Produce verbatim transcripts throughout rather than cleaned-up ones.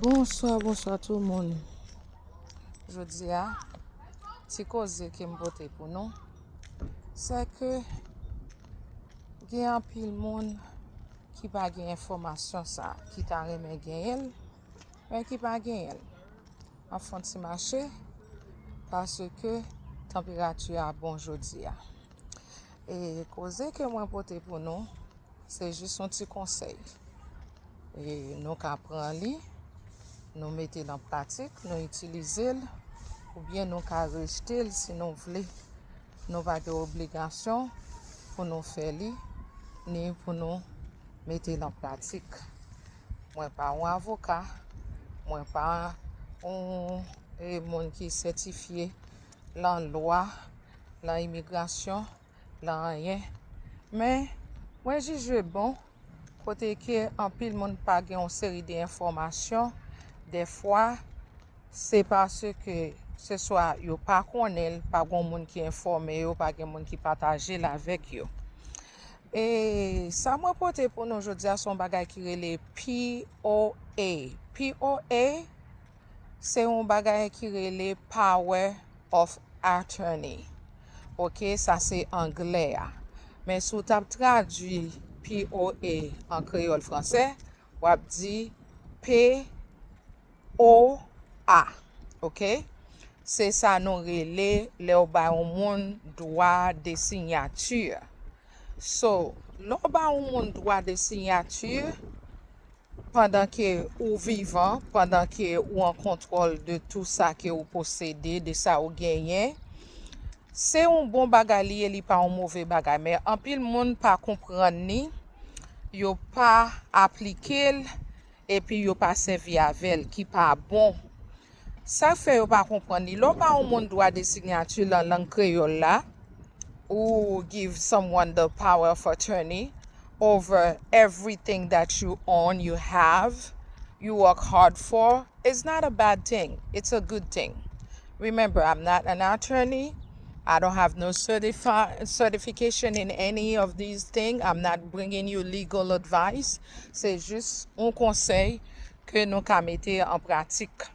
Bonswa, bonswa tout moun. Jodi a, ti koze ke m pote pou nou, se ke gen anpil moun ki pa gen enfòmasyon sa, ki ta renmen genyen l, men ki pa genyen l. M ap fè yon ti mache, paske tanperati a bon jodi a. E koze ke mwen pote pou nou, se jis yon ti konsèy. E nou ka pran li, nou mete l an pratik, nou itilize l, oubyen nou ka rejte l si nou vle. Nou pa gen obligasyon pou nou fè li, ni pou nou mete l an pratik. Mwen pa yon avoka, mwen pa yon, e, moun ki sètifye lan lwa, lan imigrasyon, lan anyen. Men, mwen jije bon, kote ke anpil moun pa gen yon seri de enfòmasyon, dèfwa, se paske se swa yo pa konnen l, pa gen moun ki enfòme yo, pa gen moun ki pataje l avèk yo. E sa mwen pote pou nou jodi a, se yon bagay ki rele P O A. P O A, se yon bagay ki rele Power of Attorney. Oke, sa se anglè a. Men si w t ap tradui P O A an kreyòl fransè, w ap di P O A. Oke? Se sa nou rele lè w bay yon moun dwa de sinyati. So, lè w bay yon moun dwa de sinyati, pandan ke ou vivan, pandan ke ou an kontwòl de tou sa ke ou posede, de sa ou genyen, se yon bon bagay li ye, li pa yon move bagay. Men anpil moun pa konprann li, yo pa aplike l, epi yo pa sèvi avè l, ki pa bon. Sa k fè yo pa konprann li. Lè w ba yon moun dwa de sinyati lan lang kreyòl la, ou give someone the power of attorney over everything that you own, you have, you work hard for, it's not a bad thing. It's a good thing. Remember, I'm not an attorney. I don't have no certifi- certification in any of these things. I'm not bringing you legal advice. Se jis yon konsèy ke nou ka mete an pratik.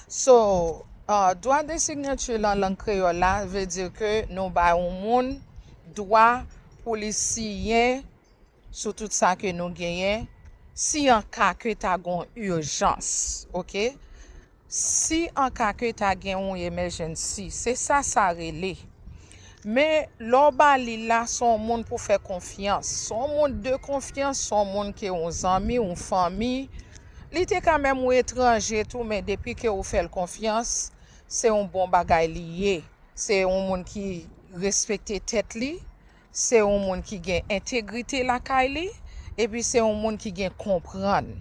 So, uh, dwa de sinyati lan lang kreyòl la vle di ke nou bay yon moun dwa pou li siyen sou tout sa ke nou genyen, si an ka ke ta gen yon ijans, oke? Si an ka ke ta gen yon emergency, se sa sa rele. Men lè w ba li la, se yon moun pou fè konfyans. Se yon moun de konfyans, se yon moun ke yon zanmi, yon fanmi. Li te ka menm yon etranje tou, men depi ke ou fè l konfyans, se yon bon bagay li ye. Se yon moun ki respekte tèt li, se yon moun ki gen entegrite lakay li, epi se yon moun ki gen konprann.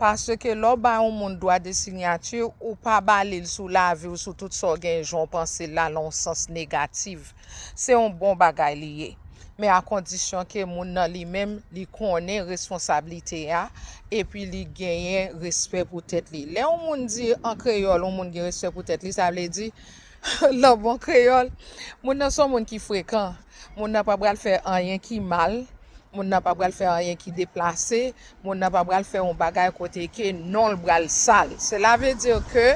Paske lè w ba yon moun dwa de sinyati, ou pa ba li l sou lavi w, sou tout sa w gen, jan w panse l la, nan yon sans negatif. Se yon bon bagay li ye. Men a kondisyon ke moun nan li menm, li konnen responsablite a, epi li genyen respè pou tèt li. Lè yon moun di an kreyòl, yon moun gen respè pou tèt li, sa vle di, lan bon kreyòl, moun nan se yon moun ki frekan. Moun nan pa pral fè anyen ki mal. Moun nan pa pral fè anyen ki deplase. Moun nan pa pral fè yon bagay kote ke non l pral sal. Sela vle di ke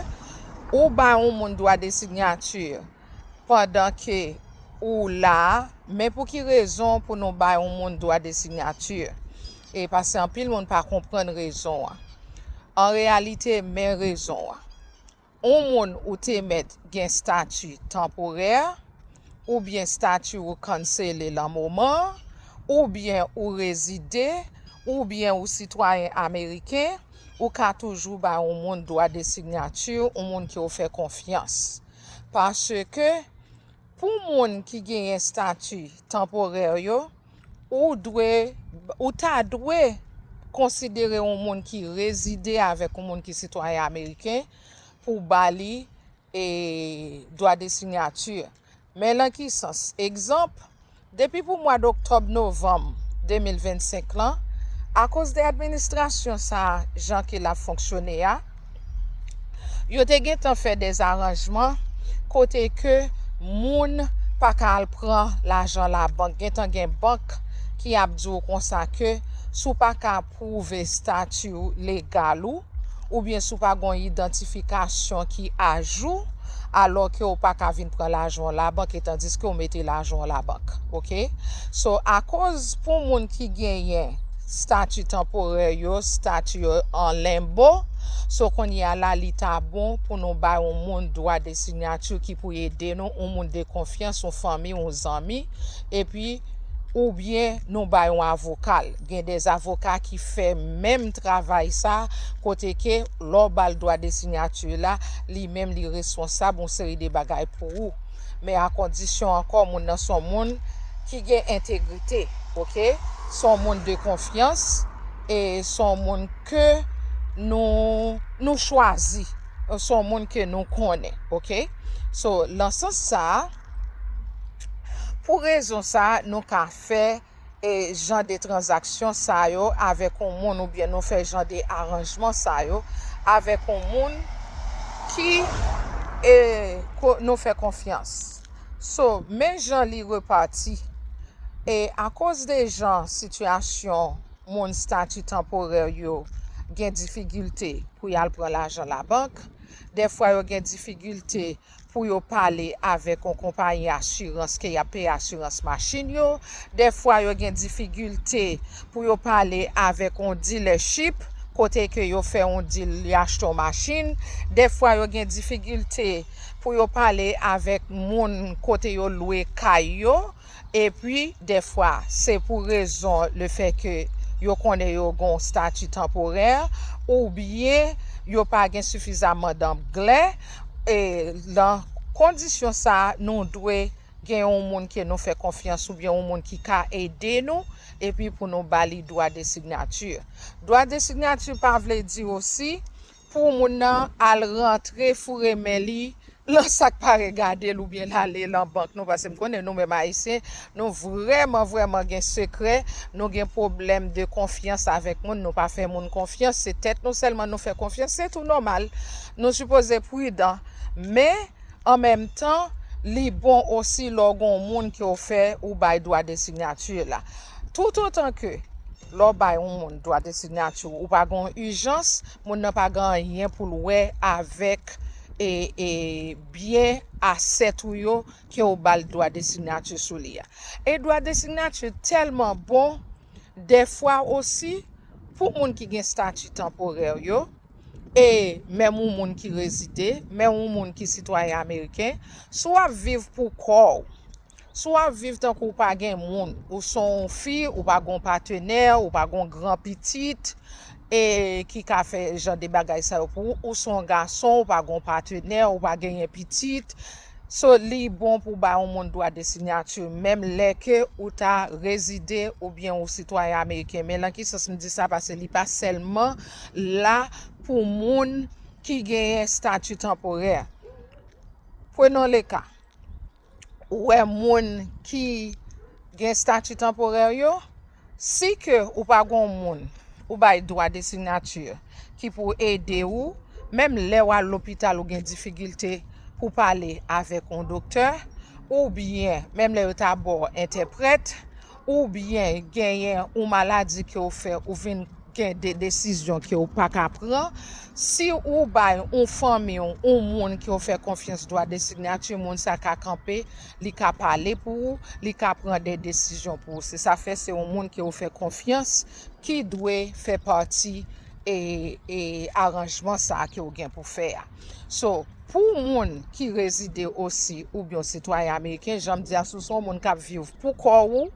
ou ba yon moun dwa de sinyati pandan ke ou la, men pou ki rezon pou nou ba yon moun dwa de sinyati? E paske anpil moun pa konprann rezon an. An reyalite, men rezon an. Yon moun ou te mèt gen stati tanporè, oubyen stati ou kansele lan moman, oubyen ou rezide, oubyen ou sitwayen ameriken, ou ka toujou ba yon moun dwa de sinyati, yon moun ke w fè konfyans. Paske pou moun ki genyen stati tanporè yo, ou dwe, ou ta dwe konsidere yon moun ki rezide avèk yon moun ki sitwayen ameriken pou ba li, e, dwa de sinyati. Men lan ki sans? Egzanp, depi pou mwa doktòb, novanm de mil vennsenk lan, akoz de administrasyon sa a, jan ke l ap fonksyone a, yo te gentan fè de zaranjman kote ke moun pa ka al pran lajan labank. Gentan gen bank ki ap di w konsa ke si w pa ka pwouve estati legal ou, oubyen si w pa gen yon idantifikasyon ki ajou, alò ke w pa ka vin pran lajan w labank, etandiske w mete lajan w labank, oke? So, akoz pou moun ki genyen stati tanporè yo, stati yo an limbo, so kounye a la, li ta bon pou nou bay yon moun dwa de sinyati ki pou ede nou, yon moun de konfyans, yon fanmi, yon zanmi, epi oubyen nou bay yon avoka l. Gen de avoka ki fè menm travay sa, kote ke lè w ba l dwa de sinyati la, li menm li responsab yon seri de bagay pou ou. Men a kondisyon ankò moun nan se yon moun ki gen entegrite, oke? Se yon moun de konfyans, e se yon moun ke nou, nou chwazi. Se yon moun ke nou konnen, oke? So, nan sans sa a, pou rezon sa a, nou ka fè e jan de tranzaksyon sa yo avèk yon moun, oubyen nou fè jan de aranjman sa yo avèk yon moun ki e, ko- nou fè konfyans. So, men jan li repati. E akoz de jan sitiyasyon moun stati tanporè yo gen difikilte pou y al pran lajan labank, dèfwa yo gen difikilte pou yo pale avèk yon konpayi asirans ke y ap peye asirans machin yo. Dèfwa, yo gen difikilte pou yo pale avèk yon dealership, kote ke yo fè yon deal, y achte yon machin. Dèfwa, yo gen difikilte pou yo pale avèk moun kote yo lwe kay yo. Epi, dèfwa, se pou rezon lefètke yo konnen yo gen yon stati tanporè, oubyen yo pa gen sifizaman danglè. E nan kondisyon sa a, nou dwe gen yon moun ke nou fè konfyans oubyen yon moun ki ka ede nou, epi pou nou ba li dwa de sinyati. Dwa de sinyati pa vle di osi pou moun nan al rantre foure men li lan sa k pa regade l oubyen l ale lan bank nou, paske m konnen nou menm Ayisyen, nou vrèman, vrèman gen sekrè, nou gen pwoblèm de konfyans avèk moun, nou pa fè moun konfyans, se tèt nou sèlman nou fè konfyans, se tou nòmal. Nou sipoze pridan, men an menm tan, li bon osi lè w gen yon moun ke w fè ou bay dwa de sinyati la. Toutotan ke lè w bay yon moun dwa de sinyati, ou pa gen yon ijans, moun nan pa gen anyen pou l wè avèk e, e byen asèt ou yo ke w ba l dwa de sinyati sou li a. E dwa de sinyati tèlman bon, dèfwa osi, pou moun ki gen stati tanporè yo, e menm yon moun ki rezide, menm yon moun ki sitwayen ameriken, si w ap viv pou kò w, si w ap viv tankou w pa gen moun, ou se yon fi, ou pa gen yon patenè, ou pa gen yon gran pitit, e ki ka fè jan de bagay sa yo pou ou, ou se yon gason, ou pa gen yon patenè, ou pa genyen pitit, so, li bon pou bay yon moun dwa de sinyati, menm lè ke ou ta rezide oubyen ou sitwayen ameriken. Men lan ki sans m di sa? Paske li pa sèlman la pou moun ki genyen stati tanporè. Prenons le cas. Ou wè moun ki gen stati tanporè yo, si ke ou pa gen yon moun ou bay dwa de sinyati ki pou ede ou, menm lè w al lopital ou gen difikilte pou pale avèk yon doktè, oubyen menm lè yo ta ba w entèprèt, oubyen genyen yon maladi ke w fè, ou vin gen de desizyon ke w pa ka pran, si ou bay yon fanmi w, yon moun ke w fè konfyans dwa de sinyati, moun sa ka kanpe, li ka pale pou ou, li ka pran de desizyon pou ou. Se sa fè se yon moun ke w fè konfyans ki dwe fè pati e, e aranjman sa ke w gen pou fè a. So, pou moun ki rezide osi oubyen yon sitwayen ameriken, jan m di a, si w se yon moun k ap viv pou kò w,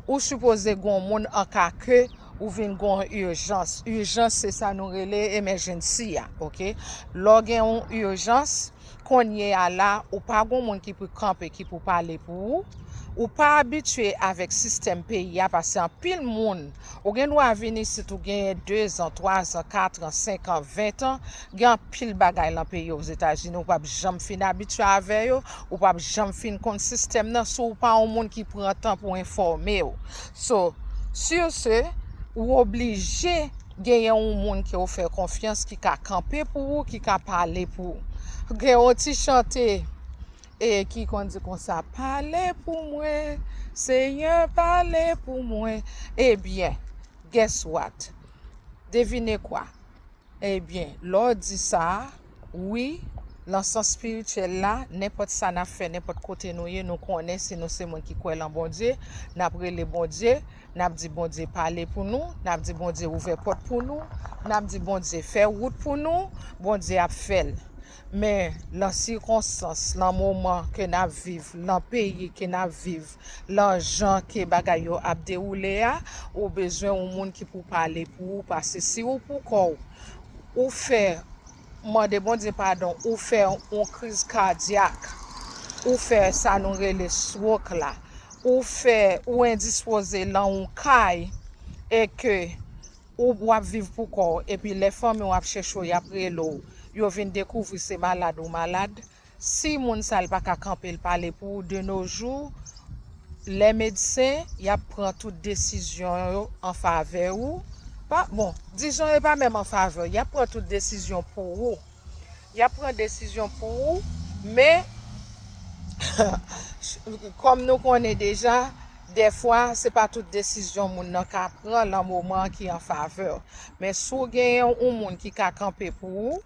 ou sipoze gen yon moun an ka ke ou vin gen yon ijans. Ijans, se sa nou rele emergency a, oke? Lè w gen yon ijans, kounye a la, ou pa gen yon moun ki pou kanpe, ki pou pale pou ou. Ou pa abitye avèk sistèm peyi a, paske anpil moun, ou gen dwa vin isit, ou genyen dezan, twazan, katran, senkan, ventan, gen anpil bagay lan peyi Ozetazini, ou p ap janm fin abitye avè yo, ou p ap janm fin konn sistèm nan, si w pa yon moun ki pran tan pou enfòme w. So, sur ce, ou oblije genyen yon moun ke w fè konfyans, ki ka kanpe pou ou, ki ka pale pou ou. Gen yon ti chante e ki konn di konsa, pale pou mwen, Senyè, pale pou mwen. Ebyen, Guess what? Devine kwa? Ebyen, lè w di sa, wi, nan sans espirityèl la, nenpòt sa n ap fè, nenpòt kote nou ye, nou konnen si nou se moun ki kwè nan Bondye, n ap rele Bondye, n ap di Bondye pale pou nou, n ap di Bondye ouvè pòt pou nou, n ap di Bondye fè wout pou nou, Bondye ap fè l. Men, nan sikonstans, nan moman ke n ap viv, nan peyi ke n ap viv, lan jan ke bagay yo ap dewoule a, ou bezwen yon moun ki pou pale pou ou, paske si ou pou kò w, ou fè, mande Bondye padon, ou fè yon kriz kadyak, ou fè sa nou rele stroke la, ou fè, ou endispoze lan yon kay, e ke ou w ap viv pou kò w, epi lè fanmi w ap chèche w, y ap rele w, yo vin dekouvri se malad ou malad, si moun sa l pa ka kanpe l pale pou ou, de nos jours, lè medsen, y ap pran tout desizyon yo an favè ou. Pa, bon, dizon e pa menm an favè, y ap pran tout desizyon pou ou. Y ap pran desizyon pou ou, men kòm nou konnen deja, dèfwa, se pa tout desizyon moun nan ka pran lan moman ki an favè. Men si w genyen yon moun ki ka kanpe pou ou,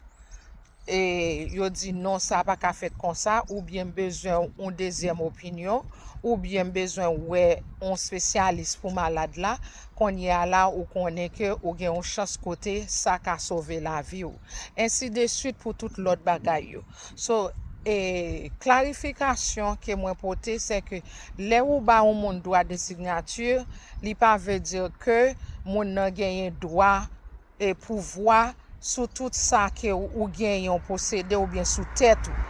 e yo di non, sa pa ka fèt konsa, oubyen m bezwen yon dezyèm opinyon, oubyen m bezwen wè yon espesyalis pou malad la, kounye a la, ou konnen ke ou gen yon chans kote sa ka sove lavi w. Ensi de swit pou tout lòt bagay yo. So, e klarifikasyon ke mwen pote, se ke lè ou ba yon moun dwa de sinyati, li pa vle di ke moun nan genyen dwa e pouvwa sou tout sa ke ou genyen, ou posede oubyen sou tèt ou.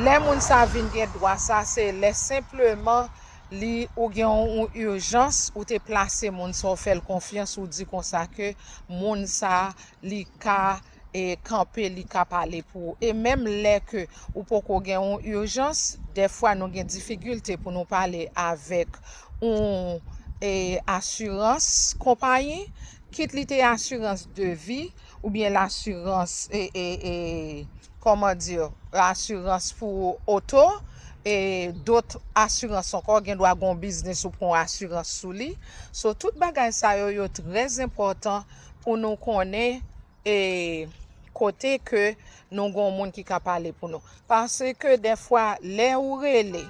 Lè moun sa vin gen dwa sa, se lè senpleman li, ou gen yon, yon ijans, ou te plase moun sa, ou fè l konfyans, ou di konsa ke moun sa, li ka, e, kanpe, li ka pale pou ou. E menm lè ke ou poko gen yon ijans, dèfwa nou gen difikilte pou nou pale avèk yon, e, asirans konpayi, kit li te asirans de vi, oubyen lasirans, e, e, e, kòman di, asirans pou oto, e dòt asirans ankò, gen dwa gen yon biznis ou pran asirans sou li. So, tout bagay sa yo, yo trè enpòtan pou nou konnen, e kote ke nou gen yon moun ki ka pale pou nou. Paske dèfwa, lè ou rele,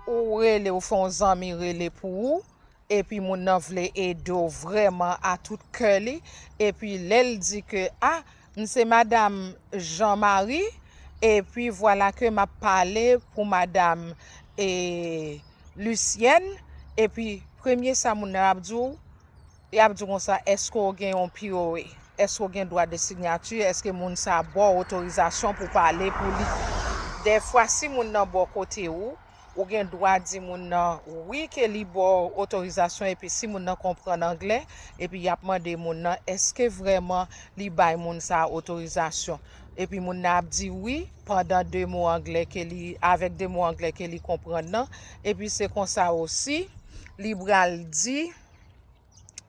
ou rele, ou fè yon zanmi rele pou ou, epi moun nan vle ede w vrèman a tout kè li, epi lè l di ke, a, m se madanm Jean Marie, epi vwala ke m ap pale pou madanm, e, Lucienne, epi premye sa moun nan ap di w, y ap di w konsa, èske w gen yon P O A? Èske w gen dwa de sinyati? Èske moun sa ba w otorizasyon pou pale pou li? Dèfwa, si moun nan bò kote ou, ou gen dwa di moun nan wi ke li ba w otorizasyon, epi si moun nan konprann anglè, epi y ap mande moun nan èske vrèman li bay moun sa otorizasyon. Epi moun nan ap di wi pandan de mo anglè ke li, avèk de mo anglè ke li konprann nan. Epi se konsa osi, li pral di,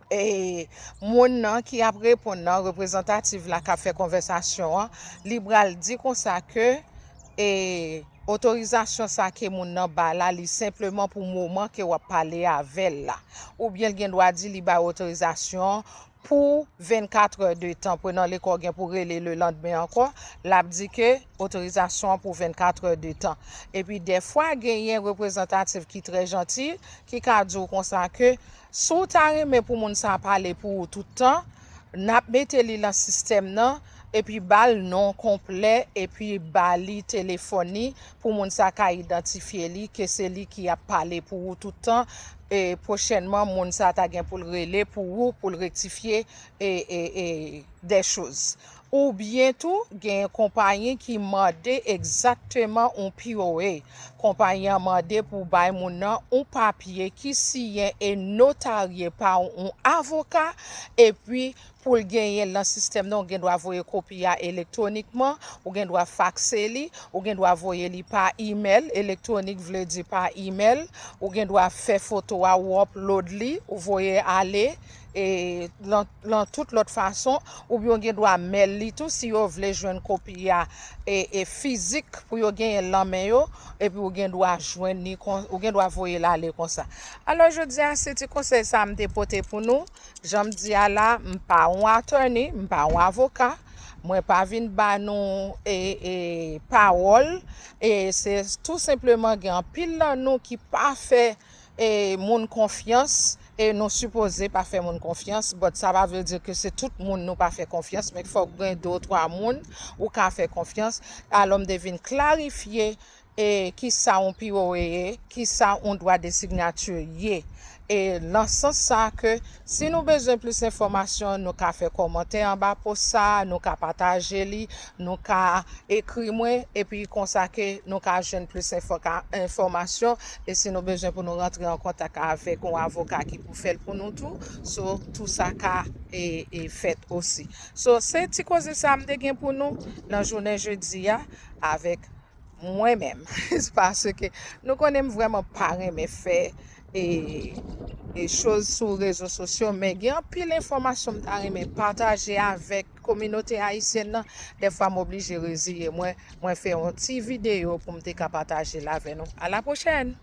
e, moun nan ki ap reponn nan, reprezantatif la k ap fè konvèsasyon an, li pral di konsa ke, e, otorizasyon sa ke moun nan ba la, li senpleman pou moman ke w ap pale avè l la. Oubyen l gen dwa di li bay otorizasyon pou vennkat è de tan, prenan le kò gen pou rele lelandmen ankò, l ap di ke otorizasyon an pou vennkat è de tan. Epi dèfwa genyen reprezantatif ki trè janti, ki ka di w konsa ke si w ta renmen pou moun sa pale pou ou tout tan, n ap mete li nan sistèm nan, epi ba l non konplè, epi ba li telefòn li, pou moun sa ka idantifye li, ke se li ki ap pale pou ou tout tan, e pwochènman, moun sa ta gen pou l rele pou ou, pou l rektifye, e, e, e, dè choz. Oubyen tou, gen konpayi ki mande egzakteman yon P O A. Konpayi an mande pou bay moun nan yon papye ki siyen e notarye pa yon avoka, epi pou l genyen l nan sistèm nan, ou gen dwa voye kopi a elektwonikman, ou gen dwa fakse li, ou gen dwa voye li pa imèl, elektwonik vle di pa imèl, ou gen dwa fè foto a, ou upload li, ou voye ale, e, lan, lan tout lòt fason, oubyen ou gen dwa mail li tou, si yo vle jwenn kopi a, e, e fizik, pou yo genyen l nan men yo, epi ou gen dwa jwenn li, kon, ou gen dwa voye l ale konsa. Alò, jodi a, se ti konsèy sa m te pote pou nou. Jan m di a la, m pa yon attorney, m pa yon avoka. Mwen pa vin ba nou, e, e, pawòl. E se tou senpleman gen anpil nan nou ki pa fè, e, moun konfyans. E nou sipoze pa fè moun konfyans, but sa pa vle di ke se tout moun nou pa fè konfyans, men fòk gen de ou twa moun ou ka fè konfyans. Alò, m te vin klarifye, e, kisa yon P O A ye, kisa yon dwa de sinyati ye. E nan sans sa ke si nou bezwen plis enfòmasyon, nou ka fè kòmantè anba post sa, nou ka pataje li, nou ka ekri mwen, epi konsa ke nou ka jwenn plis enfòka-, enfòmasyon, e si nou bezwen pou nou rantre an kontak avèk yon avoka ki pou fè l pou nou tou, so, tou sa ka, e, e fèt osi. So, se ti koze sa m te gen pou nou nan jounen jodi a, avèk mwen menm. Paske nou konnen m vrèman pa renmen fè, e, e choz sou rezo sosyo, men gen anpil enfòmasyon m ta renmen pataje avèk kominote ayisyèn nan. Dèfwa m oblije reziye mwen, mwen fè yon ti videyo pou m te ka pataje l avè nou. A la pwochèn!